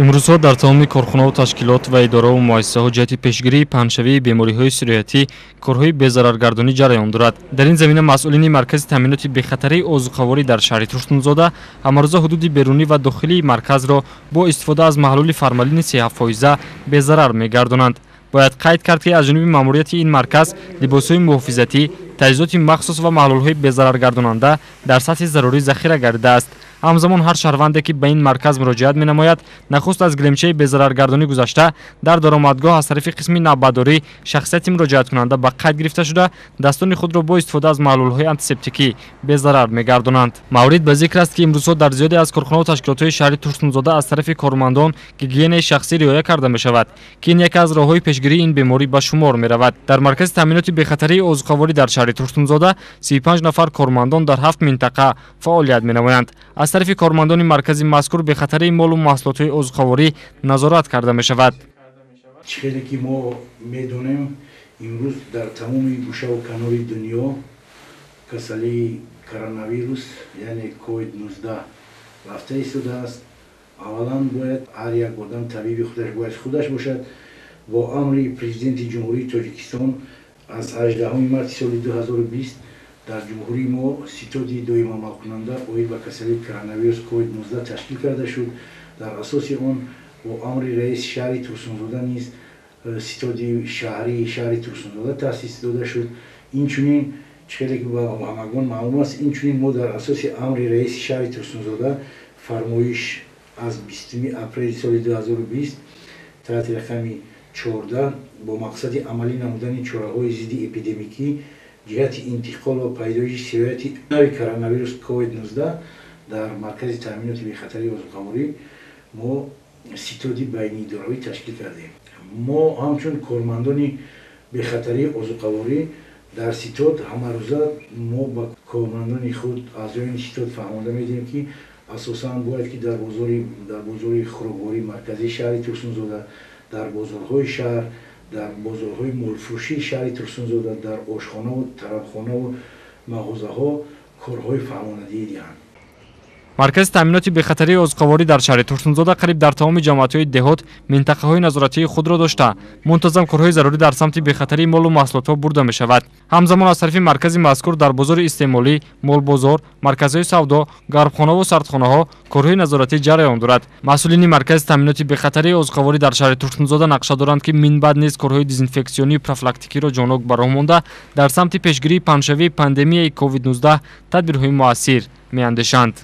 Имрӯзҳо дар тамоми корхонаву ташкилот ва идораву муассисаҳо ҷиҳати пешгирии паҳншавии бемориҳои сироятӣ корҳои безараргардонӣ ҷараён дорад. Дар ин замина масъулини маркази таъминоти бехатарии озуқаворӣ дар шаҳри Турсунзода ҳамарӯза ҳудуди берунӣ ва дохилии марказро бо истифода аз маҳлули формалини 3,7% безарар мегардонанд. Бояд қайд кард, ки аз ҷониби маъмурияти ин марказ либосҳои муҳофизатӣ, таҷҳизоти махсус ва маҳлулҳои безараргардонанда дар сатҳи зарурӣ захира гардидааст. Ҳамзамон ҳар шаҳрванде, ки ба ин марказ муроҷиат менамояд, нахуст аз гилемчаи безараргардонӣ гузашта, дар даромадгоҳ аз тарафи қисми навбатдорӣ шахсияти муроҷиаткунанда ба қайд гирифта шуда, дастони худро бо истифода аз маҳлулҳои антисептикӣ безарар мегардонанд. Маврид ба зикр аст, ки имрӯзҳо дар зиёде аз корхонаву ташкилотҳои шаҳри Турсунзода аз тарафи кормандон гигиенаи шахсӣ риоя карда мешавад, ки ин яке аз роҳҳои пешгирии ин беморӣ ба шумор меравад. Дар маркази таъминоти бехатарии озуқаворӣ дар шаҳри Турсунзода 35 нафар кормандон дар 7 минтақа фаъолият менамоянд. Аз тарафи кормандони маркази мазкур бехатарии молу маҳсулотҳои озуқаворӣ назорат карда мешавад. Чӣ хеле ки мо медонем, имрӯз дар тамоми гӯшаву канори дунё касалии коронавирус, яъне COVID-19 рафта истодааст. Аввалан бояд ҳар як одам табиби худаш бояд худаш бошад. Бо амри Президенти Ҷумҳурии Тоҷикистон аз 18 марти соли 2020 дар ҷумҳурии мо ситоди доимамалкунанда оид ба касалии коронавирус COVID-19 ташкил карда шуд. Дар асоси он бо амри раиси шаҳри Турсунзода низ ситоди шаҳрии шаҳри Турсунзода таъсис дода шуд. Инчунин, чӣ хеле ки ба ҳамагон маълум аст, инчунин мо дар асоси амри раиси шаҳри Турсунзода, фармоиш аз 20 апрели соли 2020 таҳти рақами 14, бо мақсади амалӣ намудани чораҳои зидди эпидемикӣ ҷиҳати интиқол ва пайдоиши сирояти нави коронавирус COVID-19 дар маркази таъминоти бехатарии озуқаворӣ мо ситоди байниидоравӣ ташкил кардем. Мо ҳамчун кормандони бехатарии озуқаворӣ дар ситод ҳамарӯза мо ба кормандони худ, аъзоёни ситод фаҳмонда медиҳем, ки асосан бояд ки дар бозори хӯроквории марказии шаҳри Турсунзода, дар бозорҳои шаҳр, дар бозорҳои молфурӯшии шаҳри Турсунзода, дар ошхонаву тарабхонаву мағозаҳо корҳои фаҳмонадиҳӣ диҳанд. Маркази таъминоти бехатарии озуқаворӣ дар шаҳри Турсунзода қариб дар тамоми ҷамоатҳои деҳот минтақаҳои назоратии худро дошта, мунтазам корҳои зарурӣ дар самти бехатарии молу маҳсулотҳо бурда мешавад. Ҳамзамон аз тарафи маркази мазкур дар бозори истеъмолӣ, молбозор, марказҳои савдо, гармхонаву сардхонаҳо корҳои назоратӣ ҷараён дорад. Масъулини маркази таъминоти бехатарии озуқаворӣ дар шаҳри Турсунзода нақша доранд, ки минбаъд низ корҳои дезинфексионию профилактикиро ҷонок ба роҳ монда, дар самти пешгирии паҳншавии пандемияи COVID-19 тадбирҳои муассир меандешанд.